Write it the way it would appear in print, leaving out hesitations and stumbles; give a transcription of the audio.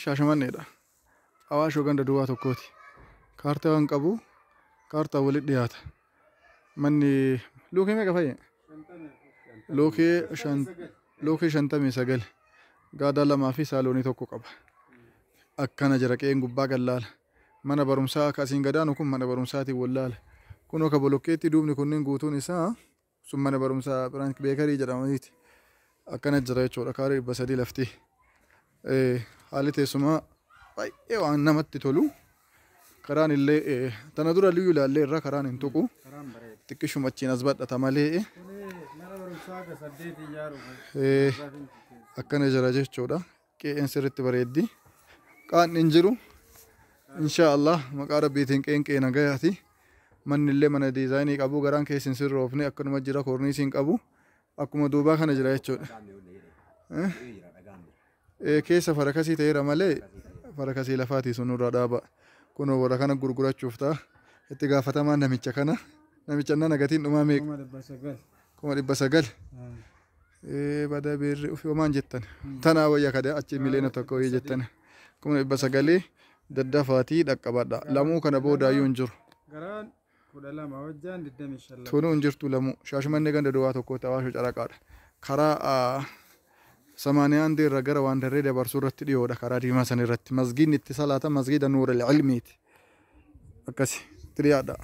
Shaashamanneedha. Awaashoo ganda duwwaa tokkooti. Kaartaa waan qabu kaartaa walitti dhiyaata. Manni luukii meeqa fayyee? Luukii 59. Gaadaa lamaa fi saaloonii tokko qaba. Akkana jira qe'een gubbaa gallaala. Mana barumsaa akka asiin gadaanu kun mana barumsaatiin wallaala. Kunoo ka bolokkeetti duubni kunniin guutuun isaa sun mana barumsaa Biraank Beekarii jedhamaniiti. Akkana jira jechuudha kaaree 300 lafti. Haalli teessumaa baay'ee waan namatti tolu. Karaan illee tana dura liyyuu ilaallee irra karaan hin tuqu. Xiqqishuma achiin as badhata malee. Mana barumsaa akka saddeet ijaaruuf. Akkana jira jechuudha. Qe'een sirriitti bareeddi. Qaanni hin jiru. Insha Allah maqaa rabbiitiin qe'een qe'ee nagayaati. Manni illee mana diizaayinii qabu garaan keessi hin sirroofne akkanuma jira koorniisii hin qabu. Akkuma duubaa kana jira jechuudha. Keessa farakasii ta'eera malee farakasii lafaatii sun nurraa dhaaba. Kunoo warra kana gurgurachuuf ta'a. Itti gaafatamaan namicha kana. Namicha nana gatiin dhumaa meeqa? 900,000. 900,000. Bada beerri ofii homaan jettan. Tanaa wayya kada achi 1,000,000 wayya jettan. 900,000 daddafaatii dhaqqabadha. Lamuu kana boodaayyuu hin jiru. Garaan 12 hojjaan 25. Tunuu hin jirtu lamuu. Shaashmannee ganda duwwaa tokkotti Awaashoo caraqaadha. Karaa samaaniyaan irra gara waan darree dabarsuu irratti dhiyoodha karaa diimaa san irratti. Masgiidni itti salaatan masgiida Nuuril Ilmiiti. Akkasi itti dhiyaadha.